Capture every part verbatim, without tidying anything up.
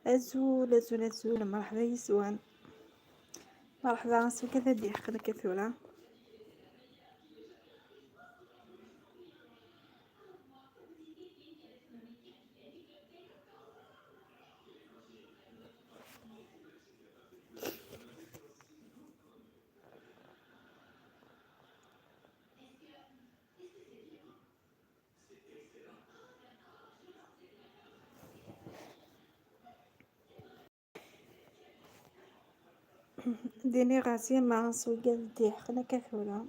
Azul, azul, azul, merḥba yes-wen. Merḥba s wigad ad d-yeḥqen akka tura. Dini ɣas yama s wigad d-yeḥqen akka tura.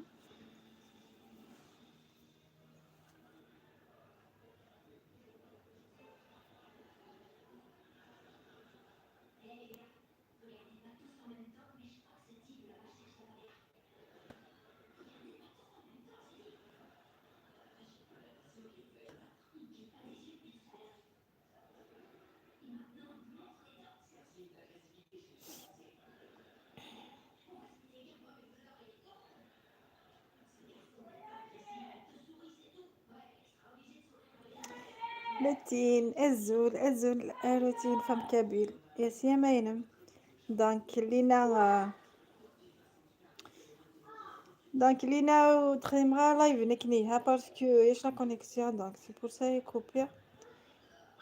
Routine, azul, azul, a Routine Femme Kabyle. Yes, yama-inem. Donc, Lina, euh, donc, Lina, ur d-xdimeɣ ara live nekkni, ha, parce que ulac la connexion, donc c'est pour ça i coupé.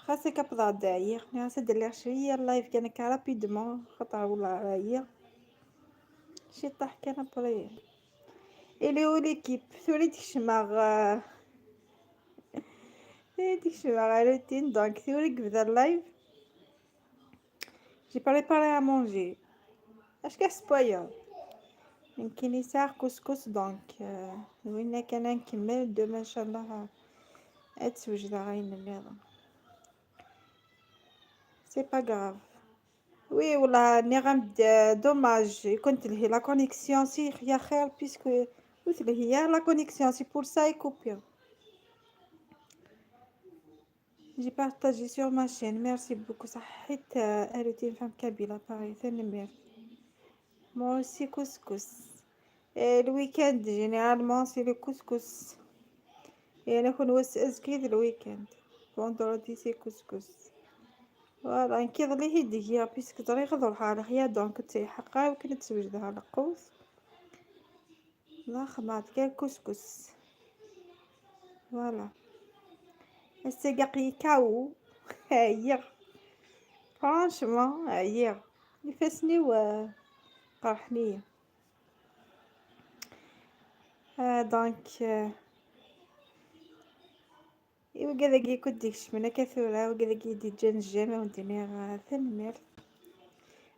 Xas akka wwḍeɣ-d ɛyiɣ, nniɣ-as ad d-lliɣ cwiya live kan akka rapidement, xaṭer wala ɛyiɣ. Ciṭṭaḥ kan après. Ili u l'équipe, tura i d-kecmeɣ, euh, tura i d-kecmeɣ ɣer Routine, donc tura i yebda live. J'ai préparé à manger. Acku ḥesbayeɣ nekkini sɛiɣ couscous, donc, euh, d winna kan ad nkemmel, demain ncallah ad d-swejdeɣ ayen nniḍen. C'est pas grave. Oui, wala, nniɣ-am-d, euh, dommage, i kent-telhi la connexion, si ya xir, puisque ur telhi ara la connexion, c'est pour ça i coupé. J'ai partagé sur ma chaîne. Merci beaucoup. Saḥit, euh, a Routine Femme Kabyle, pareil, tanemmirt. Moi aussi, couscous. Et le week-end, généralement, c'est le couscous. Et أنا كون وس أزكي le week-end. Vendredi, c'est couscous. Voilà, نكيض لي هي دقيقة، puisque طريقة ذو الحالة هي، donc تي حقا وكنت تسوج لها القوس. La xmat kan couscous. Voilà. Ass-agi aql-i K O. Ɛyiɣ. Franchement, ɛyiɣ. Ifassen-iw, euh, qerḥen-iyi. Euh, donc, euh, I wigad-agi i kent-d-ikecmen akka tura, wigad-agi i d-iǧǧan j'aime, ad wen-d-iniɣ, ah, tanemmirt.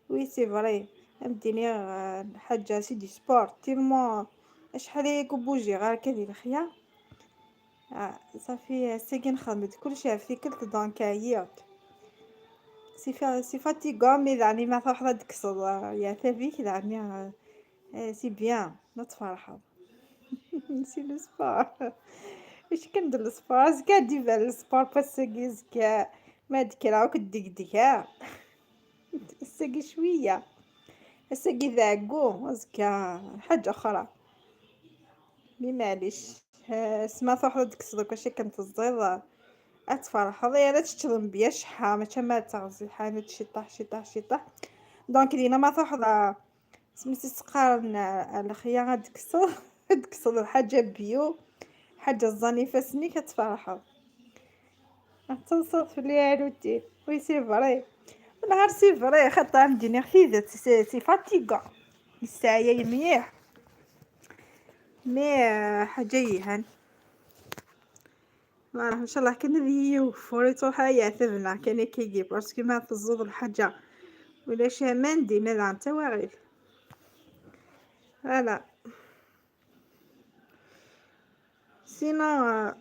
Oui, c'est vrai. Ad wen-d-iniɣ, ah, lḥaǧa, c'est du sport. Tellement acḥal ay ur bougiɣ ara akka di lexyar. Ah, صافي, ass-agi nxeddem-d kullec ɣef tikkelt, donc ɛyiɣ-d. C'est fa-, c'est fatigant, mais daɣen ma truḥeḍ ad d-tekkseḍ, ah, yeɛtab-ik, daɣen, ah, eh, c'est bien, ad tferḥeḍ. C'est le sport. Acu kan d le sport. Azekka ad d-iban le sport, ass-agi, azekka ma d-kkreɣ akk d degdeg, ha. Ass-agi cwiya. Ass-agi d ɛeggu, azekka ḥaǧa uxra. Mi maɛlic. Eh, s ma truḥeḍ ad d-tekkseḍ akk acu kan teẓẓiḍ, ad tferḥeḍ. Yal ad teččeḍ mebla cceḥḥa, mačči ama d taɣziḥan, ad ciṭṭaḥ, ciṭṭaḥ, ciṭṭaḥ. Donc, dina ma truḥeḍ, ah, Smis i s-qqaren, ah, lexyar ad d-kkseḍ, ad d-kkseḍ lḥaǧa bio, ḥaǧa ẓẓan ifassen-ik, ad tferḥeḍ. Ad teṭṭseḍ fell-i a Routine. Oui, c'est vrai. Nahar c'est vrai, xaṭer ad m-d-iniɣ tidet, c'est, c'est fatigant. Yesseɛyay mliḥ. Mais, ah, ḥaǧa yelhan. Voilà, ncallah kan ad iyi-yewfur, i truḥ ara yeɛtab-nneɣ kan akkagi, parce que ma teẓẓuḍ lḥaǧa ulac aman, dinna daɣen d tawaɣit. Voilà. Sinon, euh,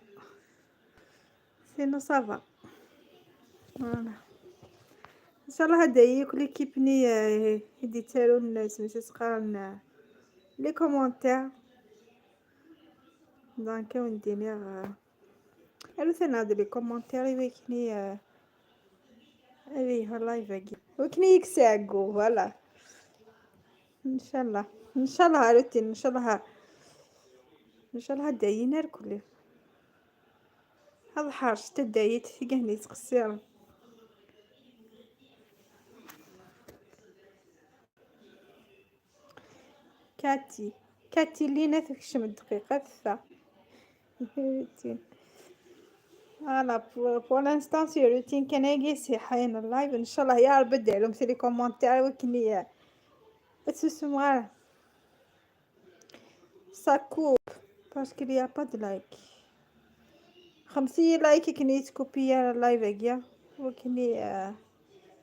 sinon ça va. Voilà. Ncallah ad d-tawi akk l'équipe-nni, euh, i d-yettarun, smis i s-qqaren, euh, les commentaires. Donc, ad wen-d-iniɣ, euh, Arut-aneɣ-d les commentaires i wakken i, euh, ad yelhu live-agi. Wakken i yekkes ɛeggu, voilà. Ncallah. Ncallah, a Routine, ncallah. Ncallah ad d-ayin irkelli. Ad ḥercent ad d-ayit tigehni yettqessiren. Kati. Kati Lina tekcem dqiqa teffeɣ. Voilà, pour, pour l'instant, c'est routine kan agi, c'est حين اللايف. إن شاء الله يا رب دير لهم في les commentaires وكني. Ur ttsusum ara. Ça coupe parce qu'il y a pas de like. خمسين لايك كني تكوبي اللايف agi. وكني، آه،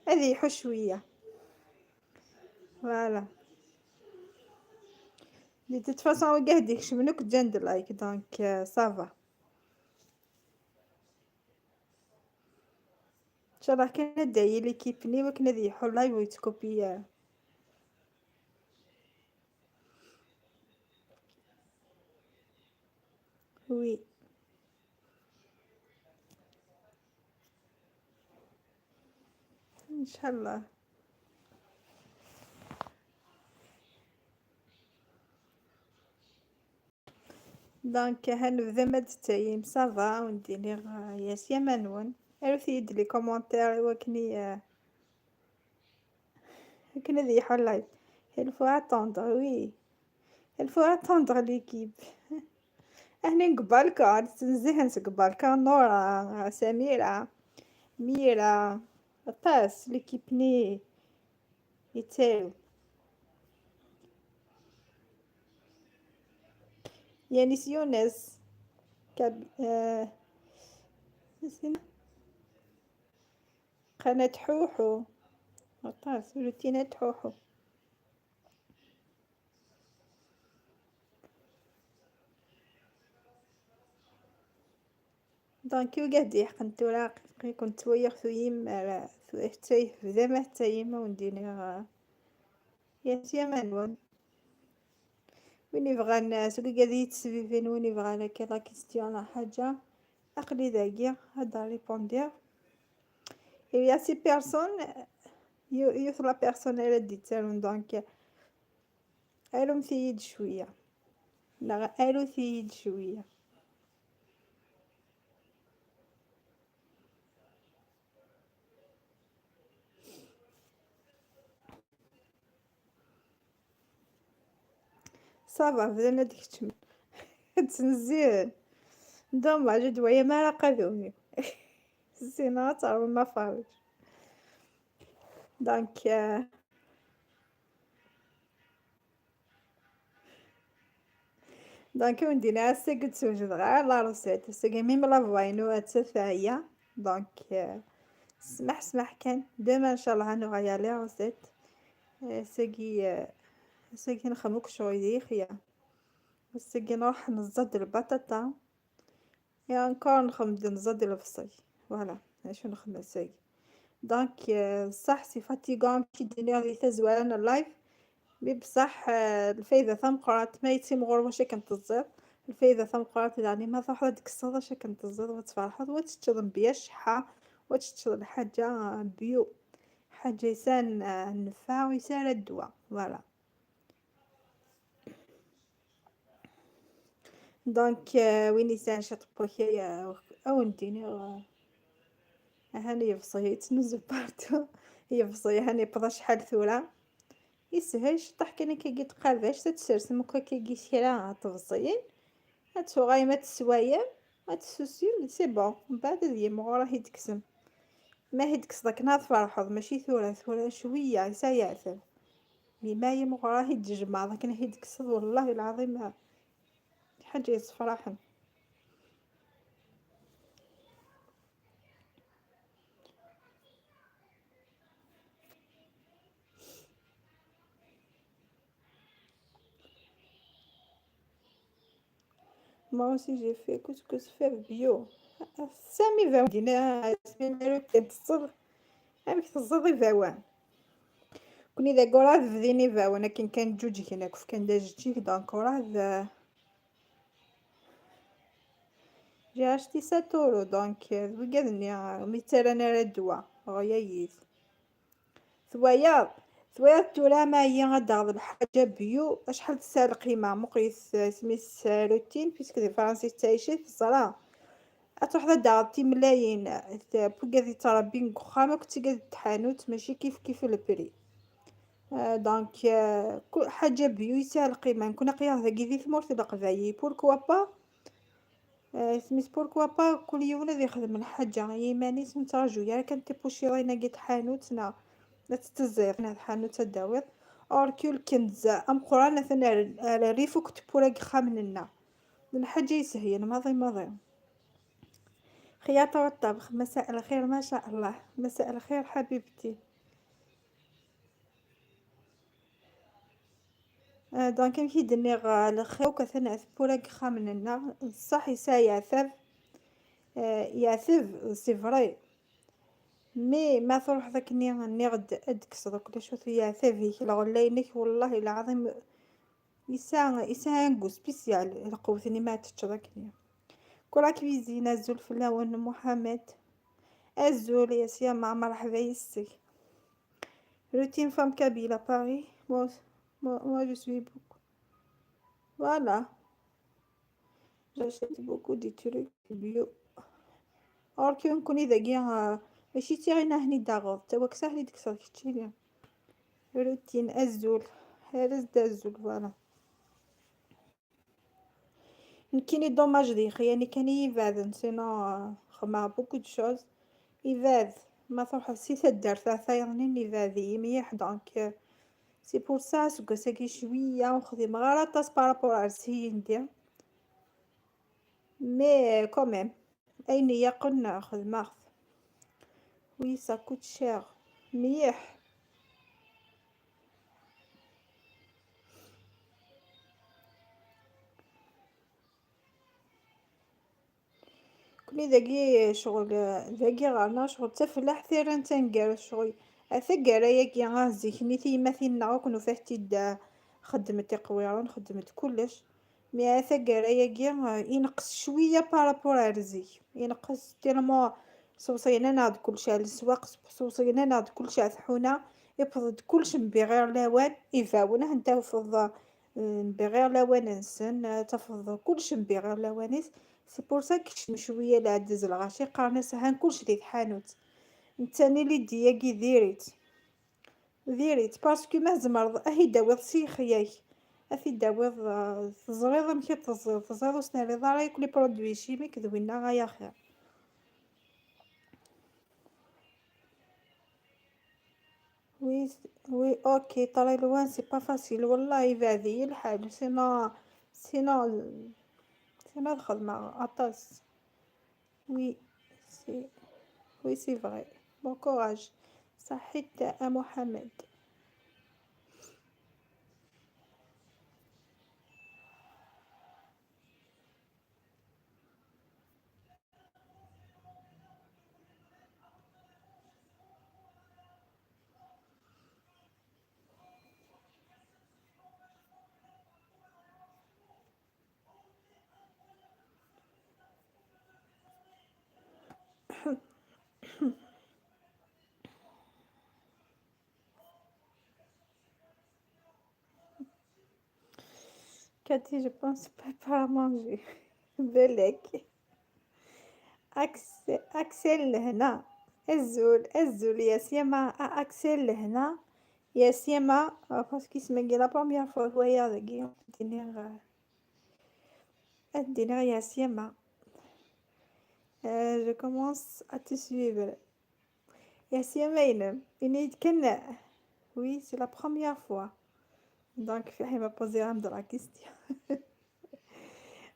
هذه يحوش شوية. Voilà. De toute façon وقاعد يكشم لك جند لايك، donc، آه، ça va. إن شاء الله كان داير لي كيبني وكنا ذي يحول لايف ويتكوبي. Oui. إن شاء الله. Donc هنبدا ما تتايم، ça va، ونديني غ-، يا سيما نون. عرفتي يد les commentaires وكني، آه، كنا ذي حلاي. Il faut attendre, oui. Il faut attendre l'équipe. احنا نقبالكم، تنزيها نقبالكم، نورا، سميرة، ميرا، طاس، l'équipe ني يتساوي. يانيس يونس، كاب-، آه، نسينا. قناة حوحو. عطاس روتينات حوحو. Donc وقاعد يحقن توراق، كنت تويخ ثويم، آه، ثو-، حتى يبدا ما حتى يما ونديني، آه، يا سي مانوال. وين يبغى الناس، وكي قاعد يتسبيبين، وين يبغى لك la question لا حاجة، أقلي داقي هذا répondre. Il y a six personnes, يو-، يوث la personne elle a dit تالون، donc ألومتيد شوية، لا، ألوثيد شوية. صافا، بدينا ديك تشمل. تنزيل. دوماج، دوايا ما راه قادومي. زينة، تعرف ما فاوش. Donc، آه، Donc وندينا الساق تسوجد غير la recette، الساق même la voix إنو أتسفايا. Donc، آه، سمح، سمح كان. Demain إن شاء الله هنو غير les recettes. آه، ساقي، آه، ساقي نخمك شوية خيا. وساقي نروح نزد البطاطا. يا encore نخمم نزد البصل. Voilà، شو نخمم ساقي. Donc، آه، صح c'est fatigant، ماشي دينيغ دي تزوالن اللايف. Mais بصح، آه، الفايدة ثم قرات ما يتم غور واش كنت تزيد. الفايدة ثم قرات يعني ما تروح هذيك الصدى واش كنت تزيد وتفرحض وتشتغل بيا الشحة وتشتغل حاجة bio. حاجة يسان، آه، النفع ويسان الدواء. Voilà. Donc، آه، وين يسان شطبو كي، آه، أو نديني، آه، هاني يفصي يتنزل partout. يفصي هاني بضا شحال ثورة. يسهل شطح كان كي تقرباش تتسرسم كي كي كرا تفصين. هاتو غاي ما تسوايم، ما تسوسيم، c'est bon. من بعد هذه مغورة هي تكسم. ما هي تكس داك نهار تفرحض، ماشي ثورة، ثورة شوية، سايعتم. Mais ما هي مغورة هي تجمع، داك هي تكسد، والله العظيم ما حاجة يصفراحن. Moi aussi, j'ai fait couscous fait bio. سامي فاو دينا، اسمي مالو كنتصل. أمك تزض يباوان. كوني ذا قرا بديني باوان، لكن كان جوج هنا، كيف كان دا جوج، donc راه ذا. جا عشتي sept euros، donc، آه، وقالني، آه، ميتال أنا راه دوا، غياييز. ثويا، ثويا تورا ما هي غدا الحاجة bio، أشحال تسال القيمة؟ مقيس، آه، سميس، آه، روتين، puisque دي فرنسي تعيشي في الزرا. أتروح غدا تي ملايين، آه، بوكا دي ترى بين قخامة كنت قاعد تحانوت، ماشي كيف كيف البري. آه، donc، آه، كل حاجة bio يسعى القيمة. نكون قيام ذاكي ذي ثمورة القبايل، pourquoi pas؟ آه، سميت pourquoi pas كل يوم هذا يخدم الحاجة يمانيس نتراجو، يا كان تبوشي راينا قيت حانوتنا، لا تتزير هاد حانوت الداوير. أوركول كنز أمقران أثناء على الريف وكتبو لك خام لنا. من حاجة يسهي، أنا ماضي ماضي. خياطة والطبخ، مساء الخير، ما شاء الله، مساء الخير حبيبتي. آه، donc كيما كي دنيغ، آه، الخير وكثن أثبورا قخام لنا، صح يسا يعثب، آه، يعثب، c'est vrai. Mais ما تروح ذاك ني-، نيغد أدكس دوك لي شوف يعثب هيك الغلينك، والله العظيم يسا، يسا un goût spécial القوتني ما تتش ذاك ني. كرة كويزين، أزول فلاون محمد. أزول يا سيما، مرحبا يسك. Routine femme kabyle à Paris. Moi, moi, moi, je suis beaucoup. Voilà. J'achète beaucoup de trucs bio. Or que نكوني داكيا، آه، ماشي تيغينا هني داغوض، تا وكسا هني ديك صافي تشيلي. Routine أزول. هذا زد أزول، voilà. نكيني دوماج ديخي، يعني كان يبعد نسينا خما beaucoup de choses. يبعد ما تروح سي تدار ثلاثة يعني يبعد مليح، donc c'est pour ça سكو ساكي شوية وخدي مغالطة par rapport à السيين دي. Mais quand même، أين يقن خدمة. Oui, ça coûte cher. مليح. كوني داكي شغل، داكي غارنا شغل تفلاح ثيران تنقر شغل. أثقر ياكي غا زيكني تيماتينا غا كنو فيه تيدا خدمت تقويرا، خدمت كلش. Mais أثقر ياكي ينقص شوية par rapport على زيك، ينقص tellement. صوصينا ناض كلش على السواق، صوصينا ناض كلش على الحونة، يفضل كلش مبيغير لوان يفاونه انت وفضل. آه، بغير لوان نسن، آه، تفضل كلش بغير لوانيس. C'est pour ça كشم شوية لعدز الغاشي قارنس هان كلش دي تحانوت. نتاني لي دياكي ديريت، ديريت parce que ما زمرض أهي داويض سيخ ياك. أثي داويض، آه، تزريض أمك تزريض، تزريض وسناري ضاري كل produit chimique ذوينا غايا خير. Oui, oui, OK، طري لوان c'est pas facile والله، يبعدي الحال، sinon، sinon، sinon الخدمة عطاس. Oui, c'est، oui, c'est vrai. Bon courage. صحيت أ محمد. Cathy, je pense pas à manger. بالك. أكس-، أكسل لهنا. أزول، أزول يا سيما، أ-، أكسل لهنا. يا سيما، آه، parce que c'est la première fois هوايا داكي. ديني غ-، ديني يا سيما. آه، je commence à te suivre. يا سيما ينم، إني كنا. Oui, c'est la première fois. Donc في حين ما بوزي غام de la question.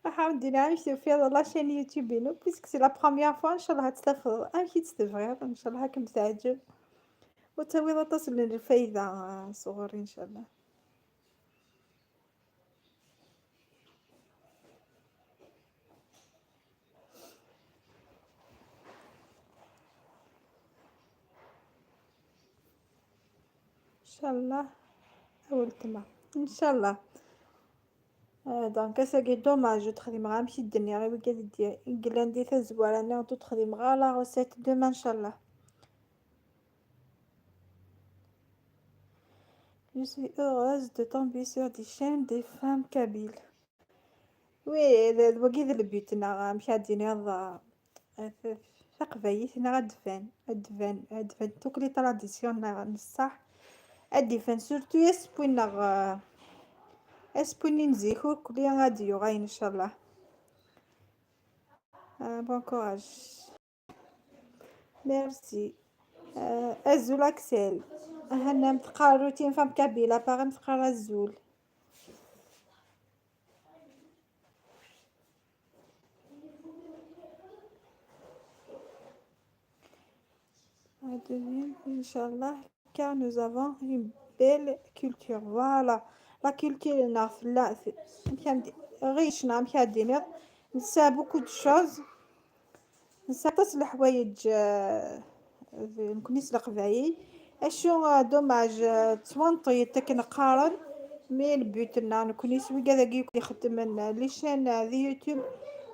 الحمد لله، أمشي في هذا la chaîne YouTube إنو، puisque c'est la première fois، إن شاء الله هتستفاد، أمشي تستفاد، إن شاء الله هاكم تعجب. وتاوي لا تصل للفايدة، آه، صغري إن شاء الله. إن شاء الله. أول تما. إن شاء الله. آه، donc، c'est dommage، تخدم غا مشي الدنيا، غير ويكا دير. قلنا ندير تزوار، أنا تخدم غا la recette demain، إن شاء الله. Je suis heureuse de tomber sur des chaînes des femmes kabyles. Oui، ذا، ذا، وقيد البيوت نغا، مشي هاد ديني هذا. تقبايلت نغا دفان، دفان، دفان، توك لي tradition نغا نصح. ad d-ifen, surtout asewwi-nneɣ, euh, asewwi-nni n zik ur kulli ad d-yuɣal, ncallah. Euh, bon courage. Merci. Euh, azul Axel. Ahanna m teqqar routine femme kabyle, apparemment teqqar azul. Inchallah, car nous avons une belle culture. Voilà. La culture, نعرف، لا، في، كان ريشنا، كان دينير. نسا beaucoup de choses. Nesɛa aṭas n leḥwayeǧ, euh, d nekkni s leqbayel. Acu, euh, dommage, euh, ttwanṭit akken qqaren, mais le but-nneɣ nekkni s wigad-agi akk ixeddmen, euh, les chaînes, euh, di YouTube,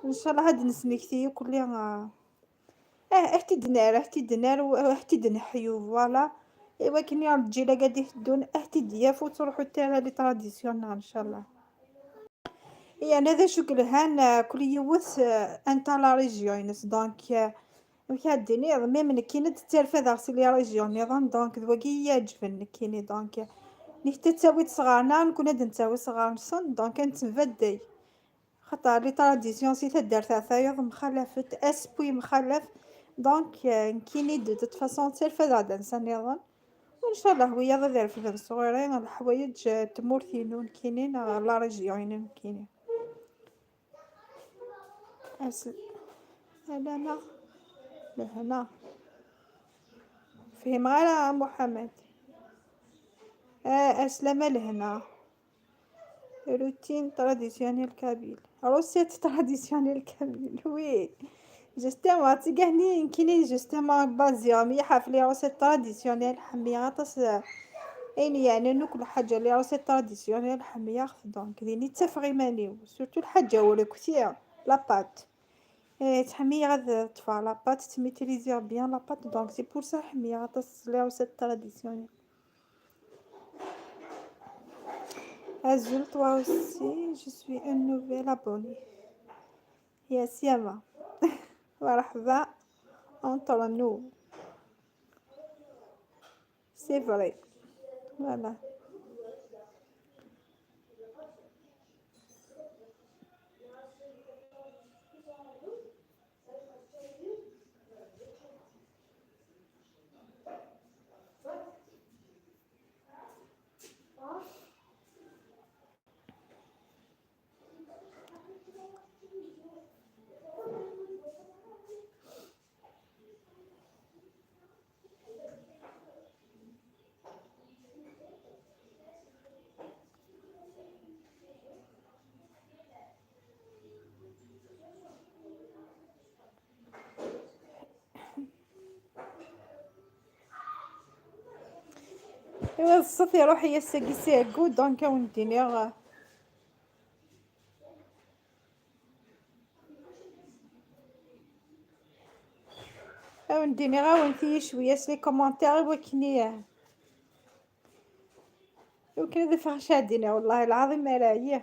ncallah ad d-nesmekti akk li, euh, ah, ad t-id-nerr, ad t-id-nerr, ad t-id-neḥyu, voilà. I wakken i lǧil-agi ad d-iteddun, ad t-id-yaf, ur ttruḥut ara les traditions-nneɣ, ncallah. Yerna d acu yelhan, euh, kul yiwet, euh, anta la région-ines. Donc, euh, amek ad d-tiniḍ, même nekkini ad ttarfadeɣ si les régions nniḍen, donc d wagi i yi-iɛeǧben nekkini. Donc, euh, nekk ad tawiḍ sɣar-nneɣ, nekkni ad nettawi sɣar-nsen, donc ad nettembaddal. Xaṭer les traditions si taddart-a tayeḍ mxalafet, asewwi mxalaf, donc, euh, nekkini de toute façon ttarfadeɣ-d ansa nniḍen. Ncallah wiyaḍ ad refden sɣur-i leḥwayeǧ n tmurt-inu nekkini neɣ la région-inu nekkini. As-, alama lehna. Fhimeɣ ara a Muḥamed. Ah, aslama lehna. Routine traditionnelle kabyle. Recette traditionnelle kabyle, oui. Justement, tigahni nekkini justement basé mliḥ ɣef les recettes traditionnelles, ḥemmleɣ aṭas, euh, ayen yeɛnan akk lḥaǧa, les recettes traditionnelles ḥemmleɣ-t, donc din i ttafeɣ iman-iw, surtout lḥaǧa ur akk la pâte. Eh, ttḥemmileɣ ad ṭṭfeɣ la pâte, ttmaîtriseɣ bien la pâte, donc c'est pour ça ḥemmleɣ aṭas les recettes traditionnelles. Azul, toi aussi, je suis une nouvelle abonnée. Yes, Yama. Marḥba, entre nous. C'est vrai. Voilà. Iwa d ṣṣut iruḥ i ass-agi s ɛeggu, donc ad wen-d-iniɣ, ad wen-d-iniɣ, ad wen-t-iyi cwiya s les commentaires i wakken i, i wakken ad afeɣ acu ad d-iniɣ, wallahi lɛaḍim ara ɛyiɣ.